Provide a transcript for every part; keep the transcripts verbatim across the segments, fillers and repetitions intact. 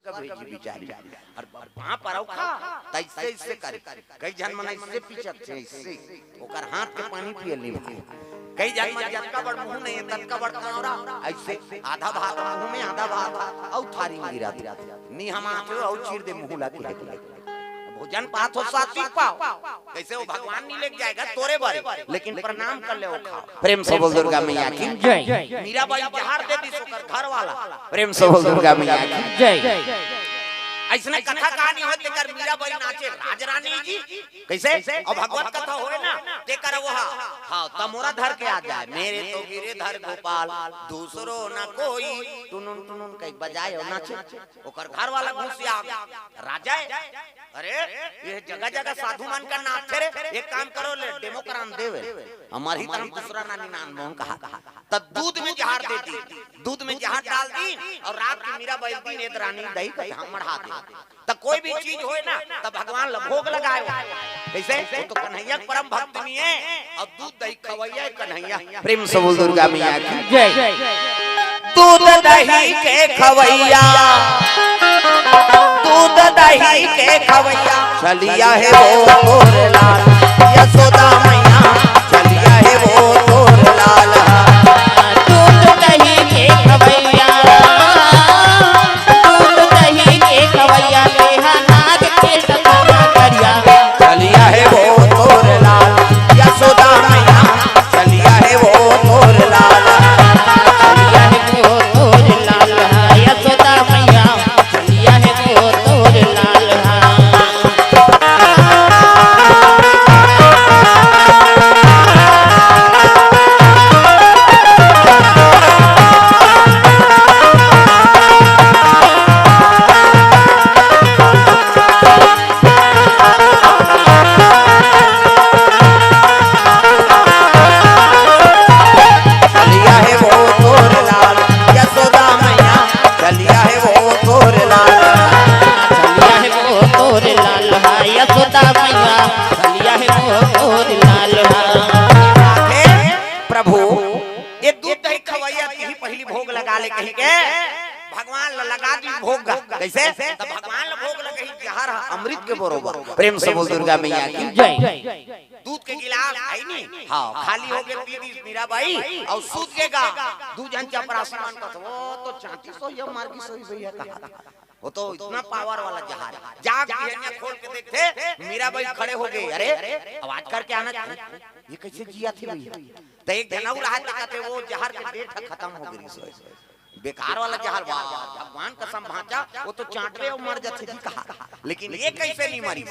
का भेजी बिचारी। अउ पाँव परव खा, त अइसे, अइसे करे। कई झन मन अइसे पीछत हे, अइसे। ओकर हाथ के पानी पिए ल नइ भाए। कई झन मन जतका बड़ मुँह नइ हे, ततका बड़ कांवरा, अइसे आधा भात मुँह में, आधा भात अउ थारी में गिरा दे। नइ हमाथे अउ चीर दे मुँह ला के। भोजन पात हो, सात्विक पाव। कइसे वो भगवान नइ लेके जाय गा तोरे बर, लेकिन प्रणाम कर ले, वो खा। प्रेम से बोल दुर्गा मैया की जय। मीराबाई जहर दे दिस ओकर घर वाला। प्रेम से बोल दुर्गा मैया की जय। अइसने कथा कहानी होय तेकर मीराबाई नाचे राजरानी जी। कइसे? अउ भगवत कथा होय ना, तेकर वो हा, हाँ, तमोरा धर के आ जाय। मेरे तो गिरधर गोपाल, दूसरो न कोई। टुनुन टुनुन कहि बजाय अउ नाचे। ओकर घर वाला घुसिया, राजा ए, अरे, ये जगह जगह साधु मन का नाथे रे, एक काम करो ले, डेमो करान देवे। हमर ही तरफ दूसरा नानी नान मोहन कहा। तब दूध में जहर दे दी, दूध में जहर डाल दी अउ रात के मीराबाई दिन ए दरानी दही का धाम मढ़ा दे। त कोई भी चीज होय ना, त भगवान ला भोग लगाय। कइसे? वो तो कन्हैया के परम भक्त नइ हे, अउ दूध दही खवैया कन्हैया। प्रेम से बोल दुर्गा मैया की जय। दूध दही के खवैया, दूध दही के खवैया, चलिया हे वो तोर लाल, यशोदा मैया, चलिया हे वो तोर लाल। दूध दही के खवैया, दूध दही के खवैया, तेहा नाग के सतना करिया। चलिया हे वो तोर लाल, यशोदा मैया, चलिया हे वो तोर लाल। चलिया हे वो तोर लाल, यशोदा मैया, चलिया हे वो तोर लाल। चलिया हे वो तोर लाल, यशोदा मैया, चलिया हे वो तोर लाल। चलिया हे वो तोर लाल, हाँ, यशोदा मैया, चलिया हे वो तोर लाल, हाँ। हे प्रभु, ये दूध दही खवैया तिही पहिली भोग लगा ले कहिके भगवान ल लगा दी भोग गा। कइसे? त भगवान ल भोग लगही जहर ह अमृत के बरोबर। प्रेम से बोल दुर्गा मैया की जय। दूध के गिलास हे नी, हाँ, खाली होगे पी दी मीराबाई अउ सूत गे गा। दू झन चपरासी मन कथे, वो तो चांटी सोइया मार की सोई भैया कहा। वो तो इतना पावर वाला जहर हे। जाग बिहनिया खोल के देखथे, मीराबाई खड़े होगे। अरे, आवाज करके आना चाहिए। ये कइसे जियाथे भैया? त एक झन अउ रहय त कथे, वो जहर के डेट ह खतम होगे रिहिस। बेकार वाला जहर, वाह, भगवान कसम भांचा, वो तो चांटबे अउ मर जाथे जी कहा। लेकिन ये कइसे नइ मरिस?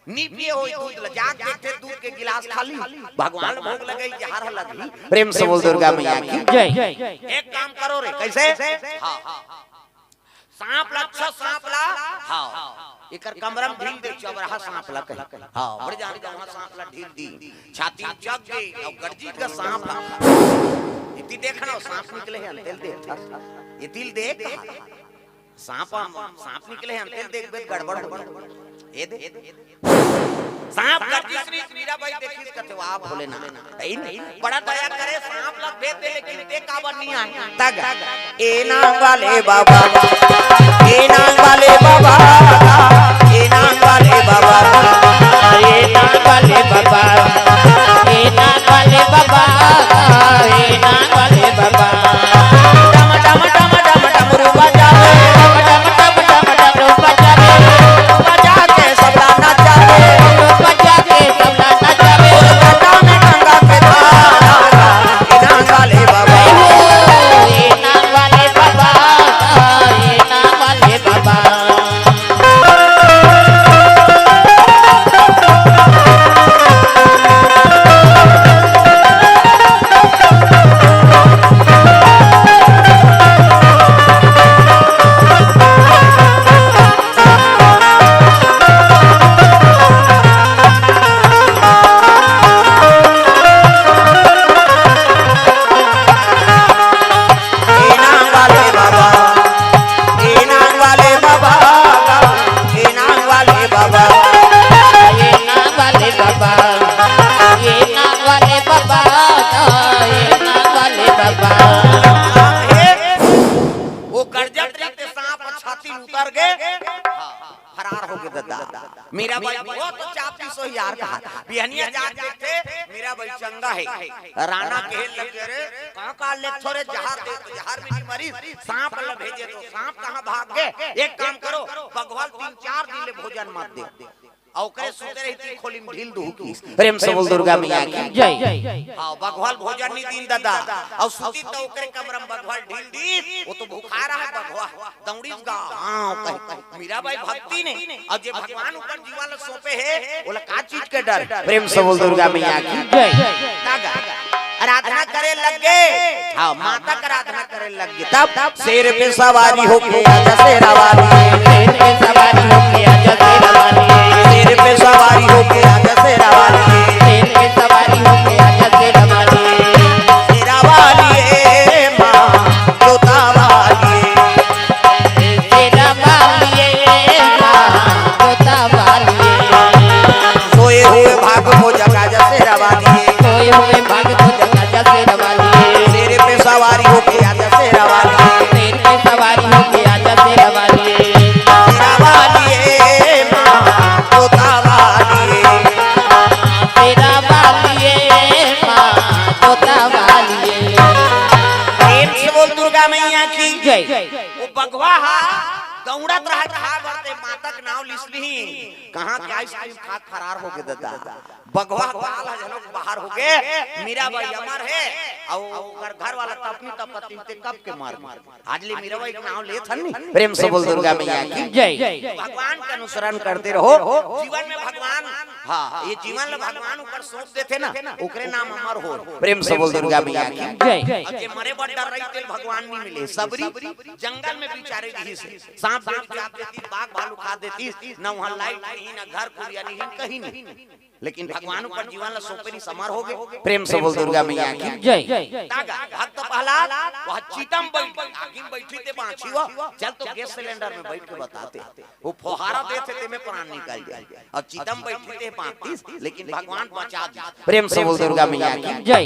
नइ पिए होही दूध ल, जाके देखथे दूध के गिलास खाली, भगवान ल भोग लगही, जहर ह लगही। प्रेम से बोल दुर्गा मैया की जय। एक काम करो रे, कइसे? हाँ, हाँ। सांप ला, अच्छा सांप ला, हाँ, एकर कमरा में ढील दे, चबरहा सांप ला कही। हाँ, बड़े जान के वहाँ सांप ला ढील दी, छाती में चघ दे, अउ गरजी के सांप ला। एती देख ना, सांप निकले हे, तेल दे, एती ल देख। सांप, सांप निकले हे, तेल देख बे, गड़बड़ हो गे। ए दे। सांप गरजिस रिहिस, मीराबाई देखिस, कथे, "वाह भोलेनाथ, हे न, बड़ा दया करे, सांप ला भेज दे, लेकिन ते काबर नइ आय?" तग, ए नांग वाले बाबा, ए नांग वाले बाबा, ए नांग वाले बाबा, ए नांग वाले बाबा, ए नांग वाले बाबा, ए नांग वाले बाबा। डम डम डम डम डमरू बजावे, डम डम डम डम डमरू बजावे, बजा के सबला नचावे, बजा के सबला नचावे। घटा में गंगा के धारा, ए नांग वाले बाबा। ए नांग वाले बाबा, ए नांग वाले बाबा। मीराबाई, वो तो चाप की सोहियार कहा। बिहनिया जात देखथे, मीराबाई चंगा हे। राना कहे लगे, "अरे, कहाँ का ले थोरे जहर दे, तो जहर मिली मरीज, सांप ल भेजे तो सांप कहाँ भाग गे? एक काम करो, बघवा ल तीन चार दिन ले भोजन मत दे।" अउ ओकरे सुते रहिथे खोली में ढील दुहू की। प्रेम से बोल दुर्गा मैया की जय। हाँ, बघवा ल भोजन नहीं दीन दादा। अउ सुती तो ओकरे कमरा में बघवा ल ढील दीस, वो तो भुखा रहा है बघवा। दौड़ीस गा, हाँ, कहे, मीराबाई भक्ति ने, अउ जे भगवान ऊपर जीवन ल सौंपे हे, ओला का चीज के डर? प्रेम से बोल दुर्गा मैया की जय। तागा, आराधना करे लग गे। हाँ, माता के आराधना करे लग गे। तब शेर पे सवारी होके आजा शेरा वाली। शेर पे सवारी होके आजा शेरा वाली। शेर पे सवारी होके आजा शेरा वाली। शेर पे सवारी होके आजा शेरा वाली। शेरा वाली ए माँ, जोता वाली। शेरा वाली ए माँ, जोता वाली। सोए हुए भाग को जगा जा शेरा वाली। सोए हुए भाग को जगा जा शेरा वाली। शेर पे सवारी होके आजा शेरा वाली। शेर पे सवारी होके आजा शेरा वाली। शेरा वाली ए माँ, जोता वाली। शेरा वाली ए माँ, जोता वाली। प्रेम से बोल दुर्गा मैया की जय। वो बघवा हा दौड़त रहत हा बरते माता के नाव लिस लिही। कहाँ के आइसक्रीम खात फरार हो गे दादा। बघवा काल ह घलोक बाहर हो गे। मीराबाई अमर हे, अउ ओकर घर वाला तपनी तपत तीन ते कब के मर गे। आज ले मीराबाई के नाव लेत हन नी। प्रेम से बोल दुर्गा मैया की जय। भगवान के अनुसरण करते रहो। जीवन में भगवान, हाँ, ये जीवन ल भगवान ऊपर सौंप देथे ना, ओकरे नाम अमर हो। प्रेम से बोल दुर्गा मैया की जय। अउ जे मरे बर डर रही तेल भगवान नहीं मिले। सबरी जंगल में बिचारे रही से सांप बिच्छू जात देती, बाघ भालू खा देती, न वहाँ लाइट नहीं, न घर कुरिया नहीं, कहीं नहीं। लेकिन भगवान ऊपर जीवन ला सौंपे नहीं, समर हो गे। प्रेम से बोल दुर्गा मैया की जय। तागा भक्त प्रहलाद वह चिता म बैठ, आगी में बैठी ते बाँची हुआ, चल तो गैस सिलेंडर में बैठ के बताते। वो फोहारा देथे ते में प्राण निकल जाए। अब चिता म बैठी ते बाँचतीस, लेकिन भगवान बचा दी। प्रेम से बोल दुर्गा मैया की जय।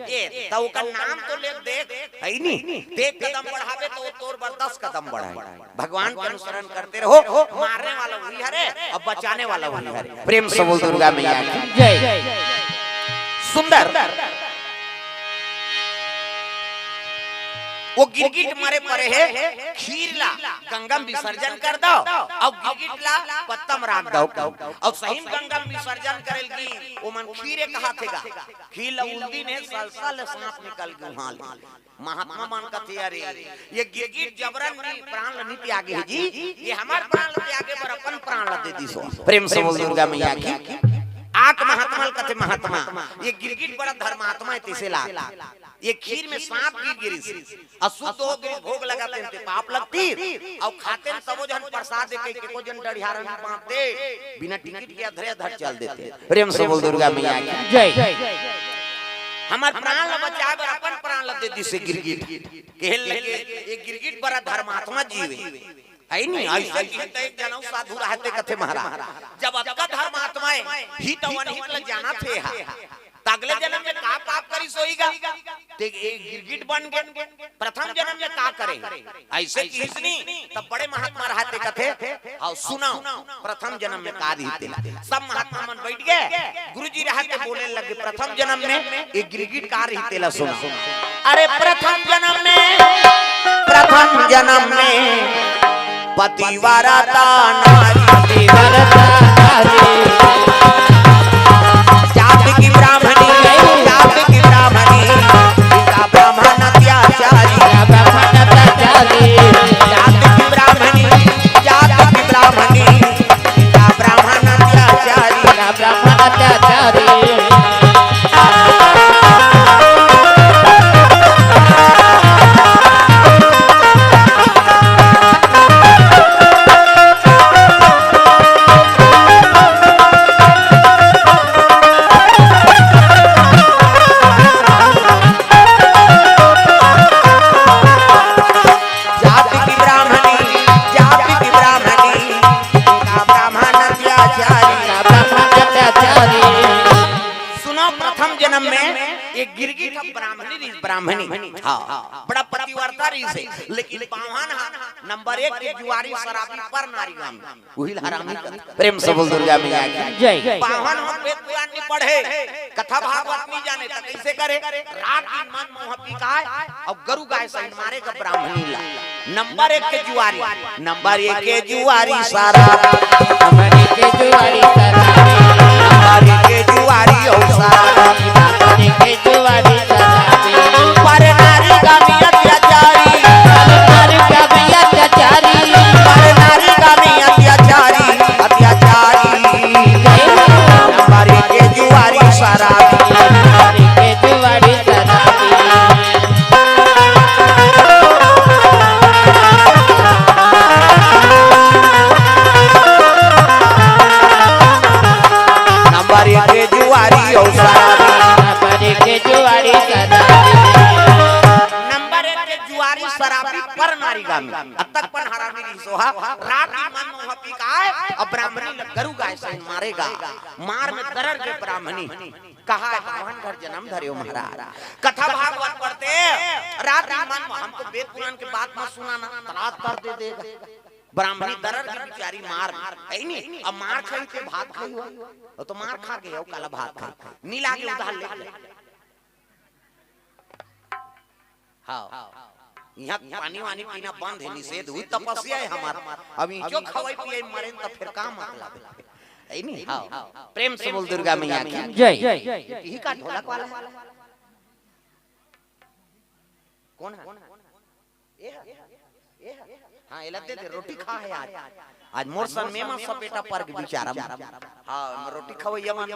ए, त ओकर नाम तो ले देख, है नी? ते एक कदम बढ़ावे तो वो तोर बर दस कदम बढ़ाए। भगवान के अनुसरण करते रहो। मारने वाला वही हरे, अब बचाने वाला वही हरे। प्रेम से बोल दुर्गा मैया की जय। सुंदर। वो गिरगिट मरे परे हे, खीर ला गंगा में विसर्जन कर दो, अउ गिरगिट ला पत्ता में राख दो। अउ सही में गंगा में विसर्जन करे लगी, वो मन खीरे कहा थे गा। खीर ला उल्दी ने सलसल सांप निकल गई वहां ले। महात्मा मन कथे, "अरे, ये गिरगिट जबरन भी प्राण ल नी त्यागे हे जी, ये हमर प्राण ल त्यागे बर अपन प्राण ल दे दिस।" प्रेम से बोल दुर्गा मैया की। आक महात्मा ल कथे, "महात्मा, ये गिरगिट बड़ा धर्मात्मा हे, तेसे ला ये खीर में सांप गिर गिरिस, अशुद्ध हो गिरिस, भोग लगा तेन ते पाप लगती, अउ खाते न सबो झन प्रसाद दे के, एको झन डढ़ियारा नी बांटते, बिना टिकट के अधरे अधर चल देते।" प्रेम से बोल दुर्गा मैया की जय। हमर प्राण ल बचाए बर अपन प्राण ल दे दिस हे गिरगिट। कहे लगे, "ये गिरगिट बड़ा धर्मात्मा जीव हे।" है नी? ऐसे कि त एक जनऊ साधु रहते कथे महाराज, जब अतका धर्मात्मा हे, हित अउ अनहित ल जानत हे हा, त अगले जन्म में का पाप करिस होही गा? ते एक गिरगिट बन गे। प्रथम जन्म में का करे? ऐसे किहिस नी, तब बड़े महात्मा रहते कथे, "हाँ, सुनाओ, प्रथम जन्म में का रहिस तेला?" सब महात्मा मन बैठ गे, गुरुजी रहते बोले लगे, "प्रथम जन्म में ये गिरगिट का रहिस तेला सुनाओ।" अरे, प्रथम जन्म में, प्रथम जन्म में पतिव्रता नारी, पतिव्रता नारी। जात की ब्राह्मणी, जात की ब्राह्मणी, पिता ब्राह्मण अत्याचारी। पिता ब्राह्मण अत्याचारी। जात की ब्राह्मणी, जात की ब्राह्मणी, पिता ब्राह्मण अत्याचारी। पिता ब्राह्मण अत्याचारी। जाति की ब्राह्मणी, जाति की ब्राह्मणी, का ब्राह्मण अत्याचारी। का ब्राह्मण अत्याचारी। सुनो, प्रथम जन्म में एक गिरगिट ह ब्राह्मणी रहिस, ब्राह्मणी। हाँ, बड़ा पतिव्रता रहिस हे, लेकिन बाम्हन ह नंबर एक के जुआरी, शराबी, पर नारीगामी। उही ल हरामी कथे। प्रेम से बोल दुर्गा मैया की जय। बाम्हन ह वेद पुराण नइ पढ़े, कथा भागवत नइ जाने, त कइसे करे? रात दिन मन मोह पी के आय, अउ गरु गाय सहित मारे गा ब्राह्मणी ला। नंबर एक के जुआरी, नंबर एक के जुआरी शराबी। नंबर एक के जुआरी शराबी। नंबर एक के जुआरी अउ शराबी। नंबर एक के जुआरी शराबी। पर नारीगामी अत्याचारी। पर नारीगामी अत्याचारी। पर नारीगामी अत्याचारी, अत्याचारी। नंबर एक के जुआरी शराबी। नंबर एक के जुआरी शराबी। नंबर एक के जुआरी अउ शराबी। नंबर एक के जुआरी शराबी। नंबर एक के जुआरी शराबी पर नारीगामी। अतक पन हरामी रहिस ओ ह। रात दिन मन मोह पी के आय, अउ ब्राह्मणी ल गरु गाय सहित मारे गा। मार में दरर गे ब्राह्मणी। कहाय बाम्हन घर जनम धरेव महाराज। कथा भागवत पढ़ते, रात दिन मन मोह, हमको वेद पुराण के बात मत सुनाना, तलाक कर दे देगा। ब्राह्मणी दरर गे बिचारी मार, हे नी? अब मार खाही ते भात खाही हो? वो तो मार खा गे हे, वो काला भात खाही। नइ लागे उधार ले ले। हाँ। इहाँ पानी वानी पीना बंद हे, निषेध हे, तपस्या हे हमर। अब इचो खवई पियई मरेन त फेर का मतलब हे? हे नी? हाँ। प्रेम से बोल दुर्गा मैया की जय। यही का ढोलक वाला हे? कोन हे? ए हे? ए हे? हाँ, एला दे दे, रोटी खा हे आज। आज मोर सन में मत सपेटा पर के बिचारा। हाँ, रोटी खवैया मन।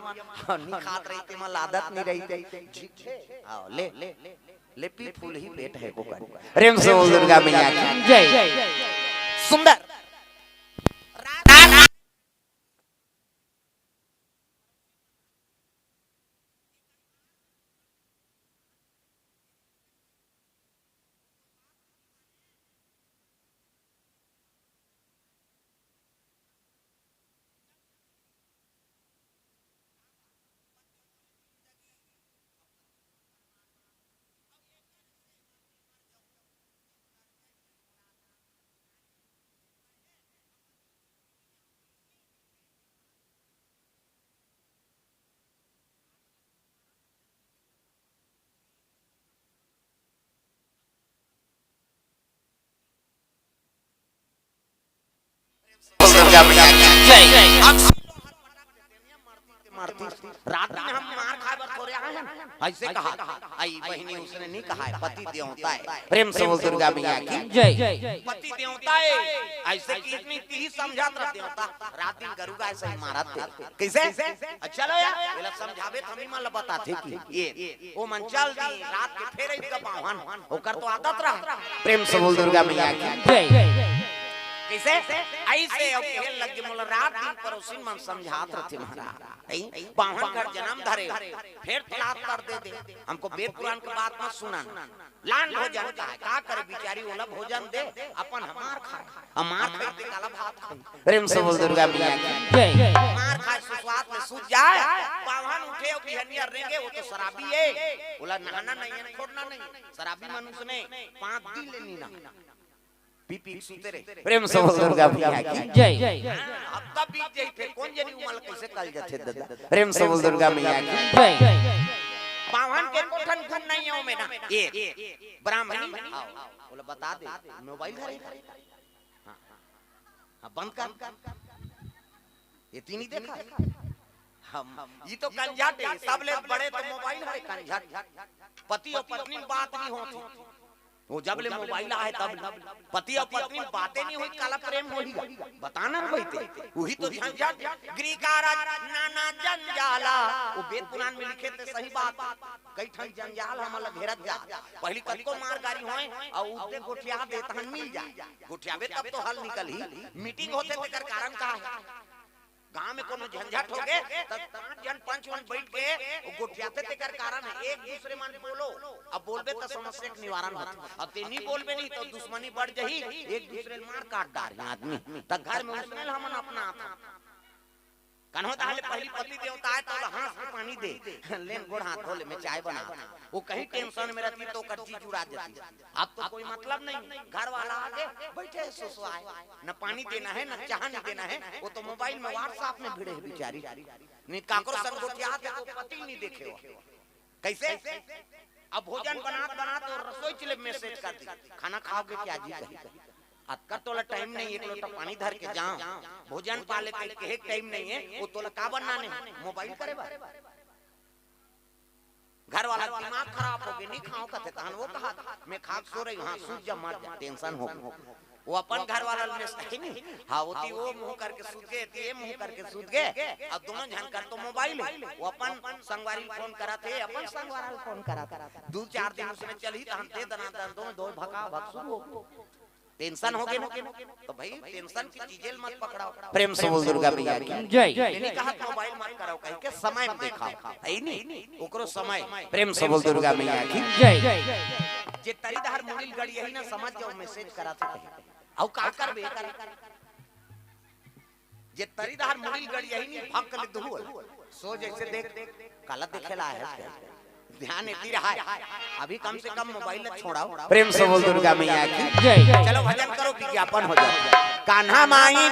हाँ, नइ खात रहिते, मन आदत नइ रहिते। हाँ, ले, ले पी, फूलही पेट हे कोकर। प्रेम से बोल दुर्गा मैया की जय। सुंदर। दुर्गा मैया की जय। मारती, रात दिन हम मार खाए बर थोरे आए हन, अइसे कहा। अई बहिनी, उसने नइ कहा हे, पति देवता हे। प्रेम से बोल दुर्गा मैया की जय। पति देवता हे, अइसे कि इतनी तीही समझत रह देवता, रात दिन गरु गाय सहित मारत हे। कइसे? अच्छा, चलो यार, एला समझाबे त हमही मन ल बताथे कि ये, ओ मन चल दी, रात के फेर अइस गा बाम्हन, ओकर तो आदत रहा। प्रेम से बोल दुर्गा मैया की जय। कइसे? अइसे अउ कहे लग गे, मोला रात दिन परोसिन मन समझात रहिथे महाराज। अई, बाम्हन घर जनम धरे, फेर तलाक कर दे दे। हमको वेद पुराण के बात मत सुनाना। लान भोजन का हे, का करे बिचारी, ओला भोजन दे, अपन ह मार खाए। हम मार खाई ते काला भात खाई। प्रेम से बोल दुर्गा मैया की जय। मार खाए सुस्वाद में सूत जाए, बाम्हन उठे अउ बिहनिया रेंगे, वो तो शराबी हे, ओला नहाना नहीं हे, फोड़ना नहीं हे। शराबी मनुष्य ने पाँच दिन ले नइ नहाय। पी पी के सूते रहे। प्रेम से बोल दुर्गा मैया की जय। हफ्ता बीत जाही, फेर कोन जनी उमर कइसे कल जाथे दादा। प्रेम से बोल दुर्गा मैया की जय। बाम्हन के एको ठन गुण नहीं हे ओमे ना। ए, ब्राह्मणी, आओ, ओला बता दे, मोबाइल धरे हे। हाँ, हाँ, बंद कर। ये तीन ही देखा। हम, ये तो कंझट हे, सबले बड़े तो मोबाइल हरे कंझट। पति अउ पत्नी में बात नइ होत हे। वो जब ले मोबाइल आए तब ले। पति अउ पत्नी में बातें नइ होई, काला प्रेम होही गा। बताना रे भाई ते। उही तो झंझट। गृह कारज नाना जंजाला। वो वेद पुराण में लिखे ते सही बात। कई ठन जंजाल हमन ला घेरत जात। पहिली कतको मार गारी होय, अउ उते गोठिया दे तहन मिल जाय। गोठियाबे तब तो हल निकलही। मीटिंग होथे तेकर कारण का हे? गांव में कोनो झंझट होगे, त पांच झन पंच मन बइठ के वो गोठियाथे, तेकर कारण हे। एक दूसरे मन बोलो, अब बोलबे त समस्या के निवारण होथे। अब ते नइ बोलबे नहीं त दुश्मनी बढ़ जही, एक दूसरे ल मार काट डारही आदमी। त घर में उसने ल हमन अपनाथन। कन्हो तहां ले पहिली पति देवता आय, तोला हाथ के पानी दे, लेन गोड़ हाथ धो ले, मैं चाय बना। वो कहीं टेंशन में रहती तो ओकर जी जुड़ा जाती। अब तो कोई मतलब नहीं, घर वाला आगे बैठे है, सुसुआए, न पानी देना है, न चाह नहीं देना है, वो तो मोबाइल में, WhatsApp में भिड़े है बेचारी। नहीं काकरो संग गोठियात हे तो पति नहीं देखे हो। कैसे? अब भोजन बनात बनात वो रसोई चले मैसेज कर दी, "खाना खाओगे क्या जी?" कही, "अतका तोला टाइम नहीं, एक लोटा पानी धर के जाओ, भोजन पा लेते, कहे टाइम नहीं है, वो तोला का बनाने, मोबाइल करे बर?" घर वाला के दिमाग खराब हो गए, "नहीं खाओ," कहते तहन वो कहा, "मैं खा के सो रही हूँ, हाँ, सूत जा, मर जा, टेंशन हो गई।" वो अपन घर वाला में सही नहीं, हाँ, वो ती वो मुंह करके सूत गए, ती ये मुंह करके सूत गए, अब दोनों झन कर तो मोबाइल है, वो अपन संगवारी फोन करा थे, अपन संगवारा फोन करा था। दो चार दिन उसमें चली, तहन दे दना दन, दोनों दो भका भक शुरू हो गए। टेंशन हो गए ना? तो भाई, टेंशन की चीजें मत पकड़ाओ। प्रेम से बोल दुर्गा मैया की जय। ये नहीं कहा मोबाइल मत कराओ, कहीं के समय में देखा है ही नहीं, ओकरो समय। प्रेम से बोल दुर्गा मैया की जय। जे तरी डहर मुड़ी ल गड़ियाही ना, समझ जाओ मैसेज करा थे। अउ का करबे? जे तरी डहर मुड़ी ल गड़ियाही नहीं, भक ले दुहू, सो जैसे देख, काला देखे ला है, ध्यान एती रहा है। अभी कम से कम मोबाइल ला छोड़ाओ। प्रेम से बोल दुर्गा मैया की जय। चलो भजन करो, विज्ञापन हो जाए। कान्हा माई